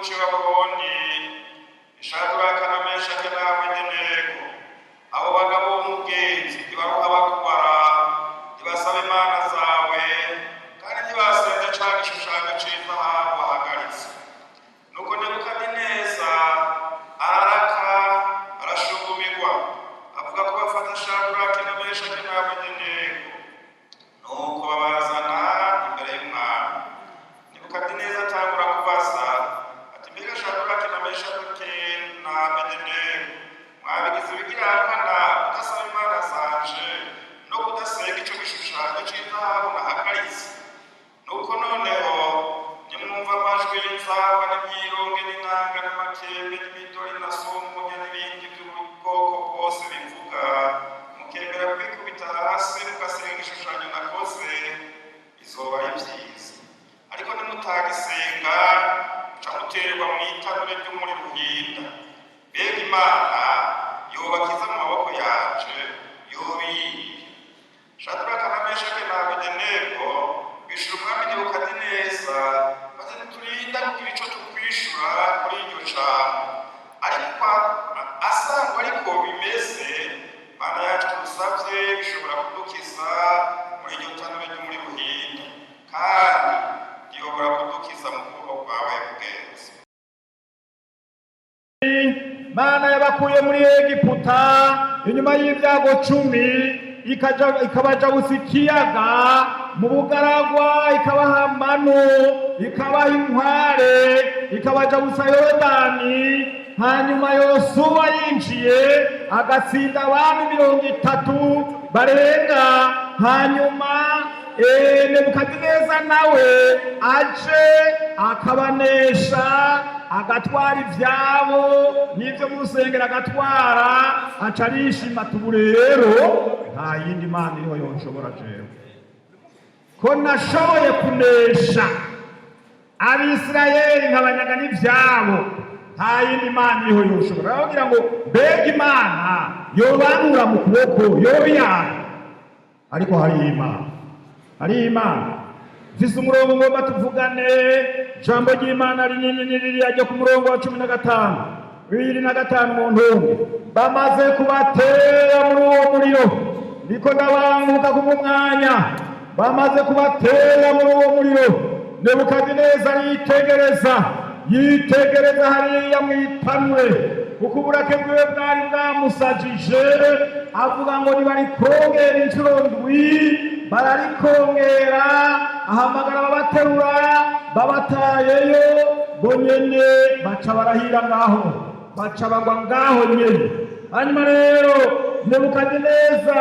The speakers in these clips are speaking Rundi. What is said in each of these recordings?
c'i Babuloni, Shaduraka na Meshaki na Abedenego. Abo bagabo b'umugenzi ntibaruha bakubara, ntibasaba imana zawe, kandi ntibasenze ca gishushanyo c'izahabu wahagaritse. Nuko Nebukadineza araraka, arashugumirwa, avuga ko bafata Shaduraki na Meshaki na Abedenego. Nuko babazana imbere y'umwami. Nebukadineza atangura kubaza ati: "Mbega Shaduraki na Meshaki na Abedenego, mwabigize ibigirankana kudasaba imana zanje no kudasenga ico gishushanyo c'izahabu nahagaritse? Nuko noneho nimwumva amajwi y'inzamba n'imyironge n'inanga n'amakembe n'imidori na sumbunya n'ibindi by'ubwoko bwose bivuga, mukemera kwikubita hasi mugasenga igishushanyo nakoze, bizoba ari vyiza. Ariko nimutagisenga, muca mutererwa mu itanure ry'umuriro uhinda. Mbega Imana yobakiza mu maboko yanje yoba iyihe?" Shadraka na Meshaki na Abedenego bishura umwami Nebukadineza bati: "Ntiturinda kugira ico tukwishura kuri iryo jambo. Ariko asanzwe ariko bimeze, Mana yacu dusavye bishobora kudukiza muri iryo tanure ry'umuriro uhinda, kandi ntiyobora kudukiza mu kuboko kwawe, mugenzi." Mana yabakuye muri Egiputa inyuma y'ibyago 10, ikabajabusa ikiyaga mu bugaragwa, ikabaha manu, ikabaha inkware, ikabajabusa Yorodani. Hanyuma Yosuwa yinjiye agatsinda abami 30 barenga. Hanyuma Nebukadineza nawe aje akabanesha, agatwara ivyabo n'ivyo mu rusengero agatwara, aca arishima ati: "Ubu rero nta yindi mana iriho yonshobora jewe, ko nashoboye kunesha Abisirayeli nkabanyaga n'ivyabo, nta yindi mana iriho yoshobora." Arababwira ngo: "Mbega Imana yobankura mu kuboko yoba iyahe?" Ariko hari Imana, hari Imana. Mfise umurongo ngomba tuvugane. Ijambo ry'Imana rinini ni ririya ryo ku murongo wa 15, 25 mu ntunge. Bamaze kubatera muri uwo muriro, niko ndabanguka kubw'umwanya. Bamaze kubatera muri uwo muriro, Nebukadineza yitegereza, yitegereza hariya mu itanure, kuko uburake bwiwe bwari bwamusajije. Avuga ngo nibarikongera inshuro ndwi. Bararikongera, ahamagara ababaterura, babatayeyo bo nyene baca barahira ngaho, baca bagwa ngaho nyene. Hanyuma rero Nebukadineza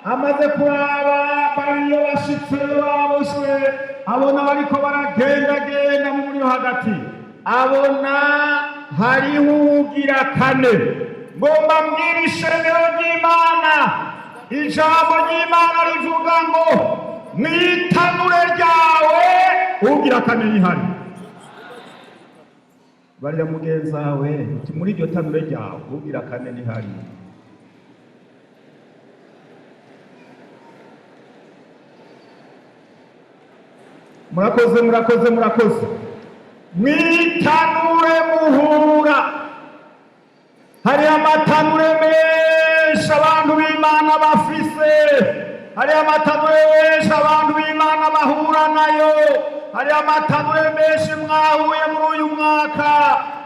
amaze kuraba bariyo bashitse baboshwe, abona bariko baragendagenda mu muriro hagati, abona hariho uwugira kane. Ngomba mbwira ishengero ry'Imana, ijambo ry'Imana rivuga ngo mwitanure ryawe ugira kane rihari. Barira mugenzi wawe uti: "Muri iryo tanure ryawe ugira kane nihari." Murakoze, murakoze, murakoze. Mwitanure muhura, hari amatanure menshi abantu b'Imana bafise, hari amatanure menshi abantu b'Imana bahura nayo, hari amatanure menshi mwahuye muri uyu mwaka.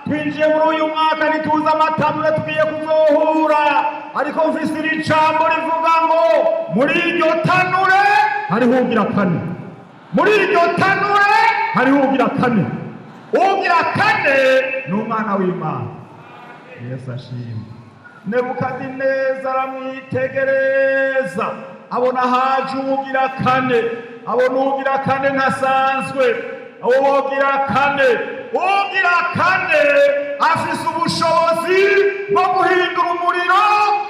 Twinjiye muri uyu mwaka ntituzi amatanure tugiye kuzohura, ariko mfise iri jambo rivuga ngo muri iryo tanure hariho ugira kane. Muri iryo tanure hariho ugira kane. Ugira kane ni umwana w'Imana. Yesu ashimwe. Nebukadineza aramwitegereza, abona haje uwugira kane, abona uwugira kane ntasanzwe. Uwugira kane, uwugira kane afise ubushobozi bwo guhindura umuriro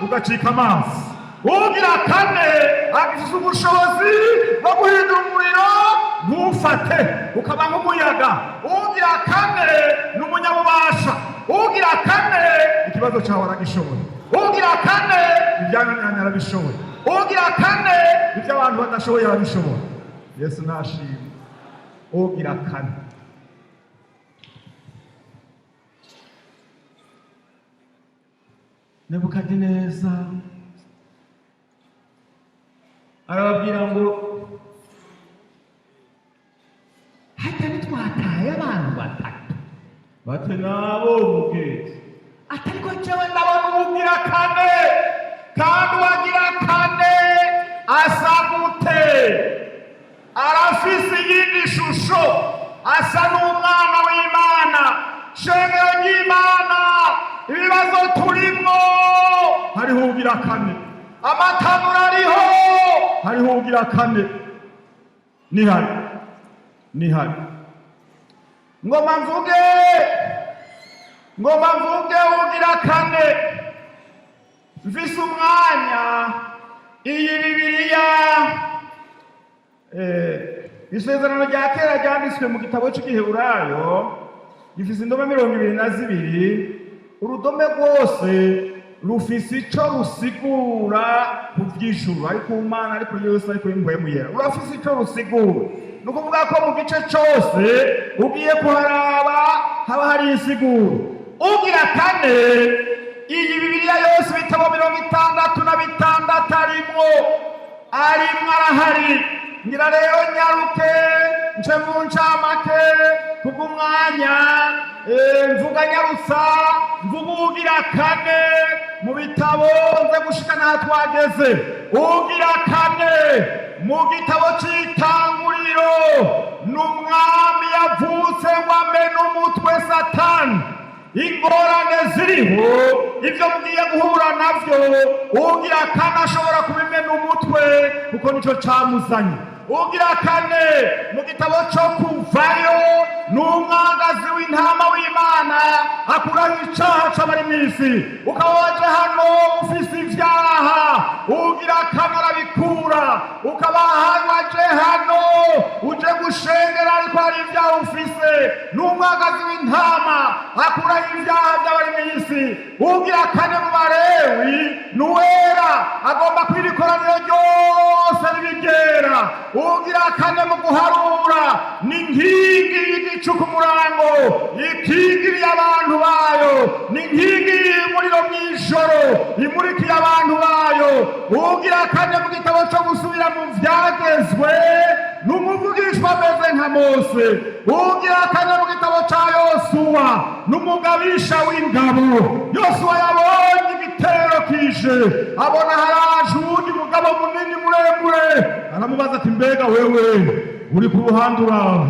ugacika amazi. Uwugira kane afise ubushobozi bwo guhindura umuriro ntufate, ukaba nk'umuyaga. Uwugira kane ni umunyabubasha. Uwugira kane ikibazo cyawe aragishoboye. Uwugira kane ibyananiranye arabishoboye. Uwugira kane ibyo abantu badashoboye arabishobora. Yesu nashimwe. Uwugira kane. Nebukadineza arababwira ngo hajya ntitwataye abantu batatu bati nabo mugenzi, atariko jewe ndabona uwugira kane. Kandi uwagira kane asa gute? Arafise iyindi shusho, asa n'umwana w'Imana. Shengero ry'Imana, ibibazo turimwo, hariho uwugira kane. Amatanura ariho, hariho uwugira kane. Nihari, nihari. Ngoma mvuge, ngoma mvuge ugira kane. Mfise umwanya, iyi Bibiliya, Isezerano rya Kera ryanditswe mu gitabo c'Igiheburayo, gifise indome 22. Urudome rwose rufise ico rusigura ku vy'ijuru, ariko Mana, ariko Yesu, ariko Impwemu Yera, rurafise ico rusigura. Ni ukuvuga ko mu gice cose ugiye kuharaba haba hari insiguro. Ugira kane, iyi Bibiliya yose, ibitabo 66, arimwo, arimwo, arahari. Ngira rero nyaruke nce mu ncamake kubw'umwanya. Mvuga nyarutsa, mvuga ugira kane mu bitabo, nze gushika n'aha twageze. Ugira kane mu gitabo c'Itanguriro ni umwami yavutse ngo amene umutwe Satani. Ingorane ziriho, ibyo mugiye guhura navyo, ugira kane ashobora kubimena umutwe, kuko nico camuzanye. Ugira kane mu gitabo co Kuvayo ni umwagazi w'intama w'Imana akuraho icaha c'abari mw'isi. Ukaba waje hano ufise ivyaha, ugira kane arabikura. Ukaba waje hano uje gushengera ariko hari ibyaha ufise, ni umwagazi w'intama akuraho ibyaha by'abari mw'isi. Ugira kane mu Barewi ni uwera, agomba kwira ikoraniro ryose ribigera. Ugira kane mu Guharura ni inkingi y'igicu ku murango ikingiriye abantu bayo, ni inkingi y'umuriro mw'ijoro imurikiye abantu bayo. Ugira kane mu gitabo cyo Gusubira mu Vyagezwe ni umuvugishwa ameze nka Mose. Ugira kane mu gitabo ca Yosuwa ni umugabisha w'ingabo. Yosuwa yabonye igitero kije, abona haraje uwundi mugabo munini muremure, aramubaza ati: "Mbega wewe uri ku ruhande urawe,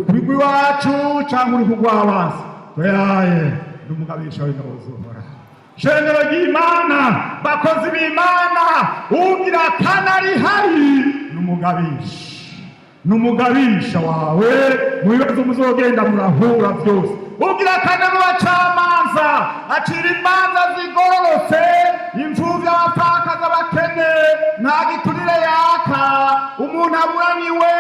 kuri rw'iwacu cyangwa uri ku rw'abansi?" Toyaye, ni umugabisha w'ingabo z'Uhoraho. Shengero ry'Imana, bakozi b'Imana, ugira kane ari hari, ni umugabisha, ni umugabisha wawe mu bibazo muzogenda murahura byose. Ugira kane mu Bacamanza acira imanza zigororotse, imfuvyi, abapfakazi, abakene, nta giturire yaka umuntu aburaniwe.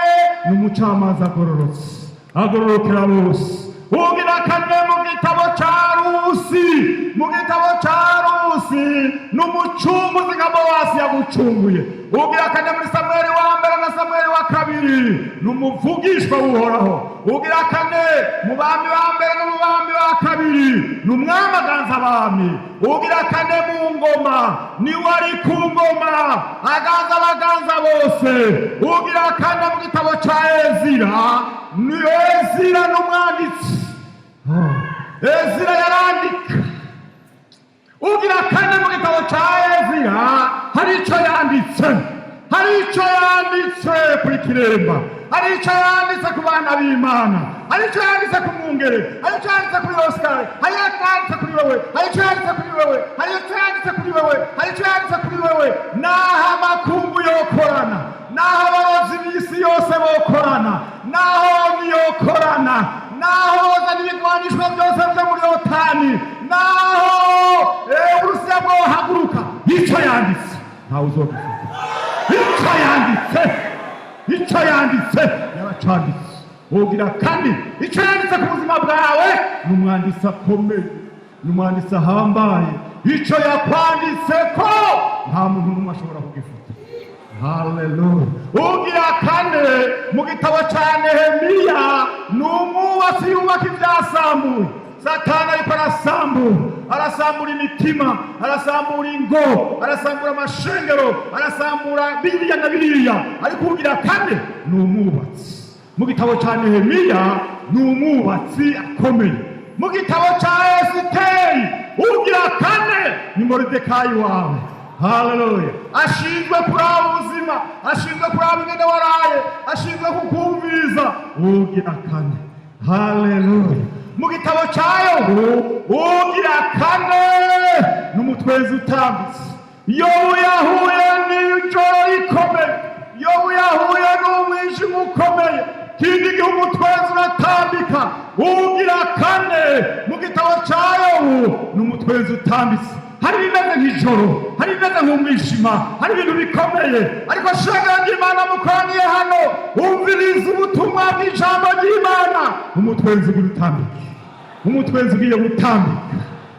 Ni umucamanza agororotse, agororokera bose. Ugira kane mu gitabo ca Rusi, mu gitabo ca Rusi ni umucunguzi nka Bowasi yagucunguye. Ugira kane muri Samweli wa mbere na Samweli wa kabiri ni umuvugishwa w'Uhoraho. Ugira kane mu Bami ba mbere no mu Bami ba kabiri ni umwami aganza abami. Ugira kane mu Ngoma niwe ari ku ngoma, aganza abaganza bose. Ugira kane mu gitabo ca Ezira ni Ezira n'umwanditsi. Ezira yarandika. Ugira kane mu gitabo ca Ezira hari ico yanditse, hari ico yanditse kuri Kiremba, hari ico yanditse ku bana b'Imana, hari ico yanditse ku mwungere, hari ico yanditse kuri Oscar, hari ico yanditse kuri wewe, hari ico yanditse kuri wewe, hari ico yanditse kuri wewe, hari ico yanditse kuri wewe. Naho amakungu yokorana, naho abarozi b'isi yose bokorana, naho niyokorana, naho bozana ibigwanishwa byose byo muri OTAN, naho Uburusiya bwohaguruka, ico yanditse ntawe uzogifata. Ico yanditse, ico yanditse yaracanditse. Wogira kandi ico yanditse ku buzima bwawe, ni umwanditsi akomeye, ni umwanditsi ahambaye. Ico yakwanditse ko nta muntu n'umwe ashobora kugifata. Haleluya! Ugira kane mu gitabo ca Nehemiya ni umwubatsi, yubaka ibyasambuye. Satani ariko arasambura, arasambura imitima, arasambura ingo, arasambura amashengero, arasambura biriya na biriya, ariko ugira kane ni umwubatsi. Mu gitabo cya Nehemiya ni umwubatsi akomeye. Mu gitabo cya Esiteri ugira kane ni Moridekayi wawe. Haleluya! Ashinzwe kuraba ubuzima, ashinzwe kuraba ingene waraye, ashinzwe kukumviriza. Ugira kane, haleluya! Mu gitabo cya Yobu ugira kane n'umutwezi utambitse. Yobu yahuye n'ijoro rikomeye, Yobu yahuye n'umwijima ukomeye. Kindi gihe umutwezi uratambika. Ugira kane mu gitabo cya Yobu n'umutwezi utambitse. Hari ibimeze nk'ijoro, hari ibimeze nk'umwijima, hari ibintu bikomeye, ariko shengero ry'Imana mukoraniye hano, umviriza ubutumwa bw'ijambo ry'Imana. Umutwenzi ugira utambike, umutwenzi ugiye gutambika,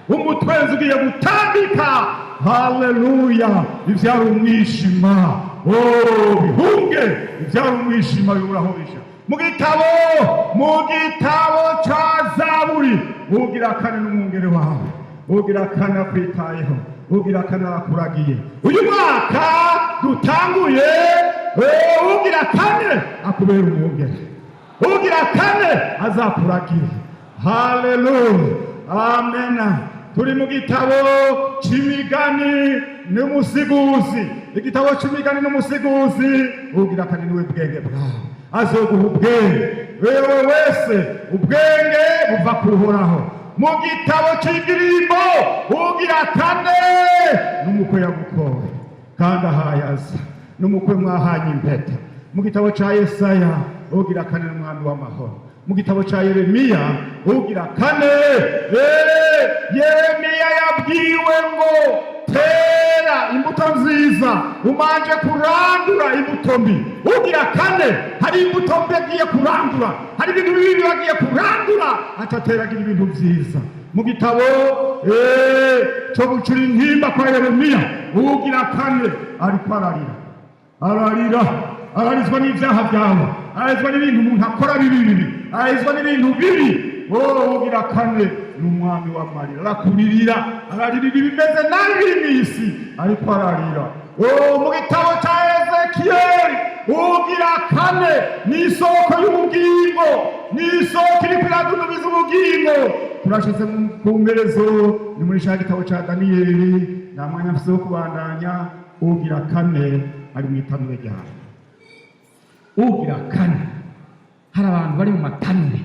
umutwenzi ugiye gutambika. Haleluya! Ibyari umwijima, oh, bihunge. Ibyari umwijima bibura aho bija. Mu gitabo ca Zaburi ugira kane n'umwungere wawe, ugira kane akwitayeho, ugira kane arakuragiye. Uyu mwaka dutanguye, ugira kane akubera umwungere, ugira kane azakuragira. Haleluya, amena. Turi mu gitabo c'Imigani n'Umusiguzi. Igitabo c'Imigani n'Umusiguzi, ugira kane niwe bwenge bwawe, azoguha ubwenge. Wewe wese, ubwenge buva kuhoraho. Mu gitabo c'Indirimbo ugira kane n'umukwe yagukowe kandi ahayaza, n'umukwe mwahanye impeta. Mu gitabo ca Yesaya ugira kane n'umwami w'amahoro. Mu gitabo ca Yeremiya ugira kane, Yeremiya yabwiwe ngo tera imbuto nziza umanje kurandura imbuto mbi. Ugira kane hari imbuto mbi agiye kurandura, hari ibintu bibi agiye kurandura, atateragira ibintu vyiza. Mu gitabo cyo gucura intimba kwa Yeremiya ugira kane ariko ararira, ararira, ararizwa n'ibyaha byawe, ararizwa n'ibintu umuntu akora bibi bibi, ararizwa n'ibintu bibi. Wowe ugira kane ni umwami w'amarira, arakuririra, araririra ibimeze nabi biri mu isi, ariko ararira. Oh, mu gitabo cya Ezekiyeli ugira kane ni isoko y'ubugingo, ni isoko iriko iradudubiza ubugingo. Turashize ku mperezo, ni muri cya gitabo cya Daniyeli. Nta mwanya mfise wo kubandanya. Ugira kane ari mu itanure ryawe. Ugira kane, hari abantu bari mu matanure,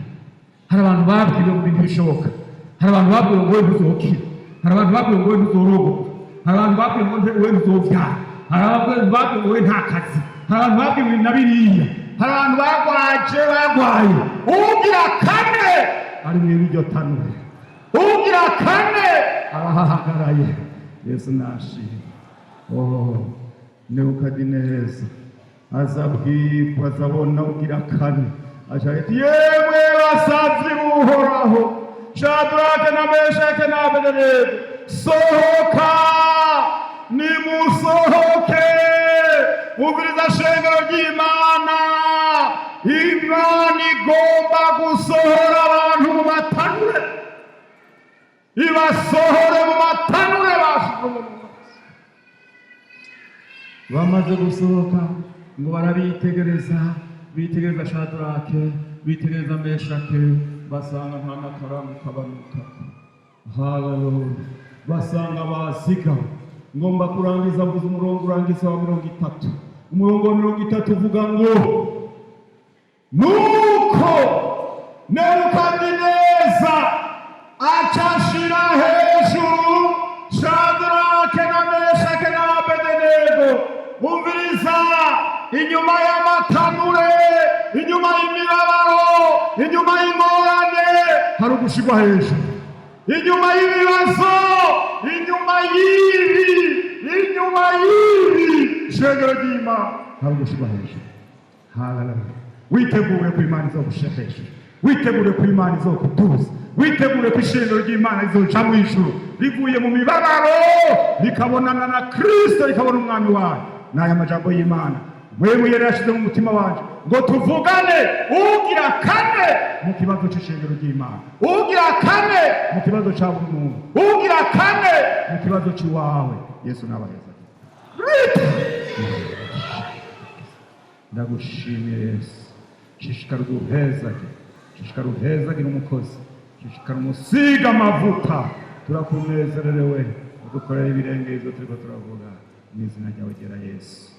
hari abantu babwiwe ngo ibintu bishoboka, hari abantu babwiwe ngo wewe ntuzokira, hari abantu babwiwe ngo wewe ntuzorogoka, hari abantu babwiwe ngo wewe ntuzovyara, hari abantu babwiwe ngo wewe nta kazi, hari abantu babwiwe ibi na biriya, hari abantu bagwaje, bagwaye. Ugira kane ari muri iryo tanure, ugira kane arahahagaraye. Yesu nashimwe. Oh, Nebukadineza azabwirwa, azabona ugira kane, aca ati: "Yemwe basavyi b'Uhoraho, Shadrake na Meshake na Abedenego, sohoka, nimusohoke." Umviriza shengero ry'Imana, Imana igomba gusohora abantu mu matanure, ibasohore mu matanure bashize mu. Bamaze gusohoka ngo barabitegereza, bitegereza Shadrake, bitegereza Meshake, basanga nta n'akaramu kabanuka. Haleluya! Basanga basiga. Ngomba kurangiza, mvuze umurongo urangiza wa 30. Umurongo wa 30 uvuga ngo: "Nuko Nebukadineza acashira hejuru Shadrake na Meshake na Abedenego." Umviriza, inyuma y'amatanure, inyuma y'imibabaro, inyuma y'ingorane hari ugushirwa hejuru. Inyuma y'ibibazo, inyuma y'ibi, inyuma y'ibi, shengero ry'Imana, hari ugushirwa hejuru. Haleluya! Witegure ko Imana izogushira hejuru, witegure ko Imana izokuduza, witegure ko ishengero ry'Imana rizoca mu ijuru rivuye mu mibabaro, rikabonana na Kristo, rikabona umwami wayo. N'aya majambo y'Imana Mwemu yari yashize mu mutima wanje ngo tuvugane ugira kane mu kibazo c'ishengero ry'Imana, ugira kane. mu kibazo cya buri muntu, ugira kane mu kibazo cy'iwawe. Yesu n'abaheza. Ndagushimiye Yesu. Shishikara uduhezage, shishikara uhezagire umukozi, shishikara umusiga amavuta. Turakunezererewe, udukorera ibirenge ibyo turiko turavuga mu izina ryawe gera Yesu.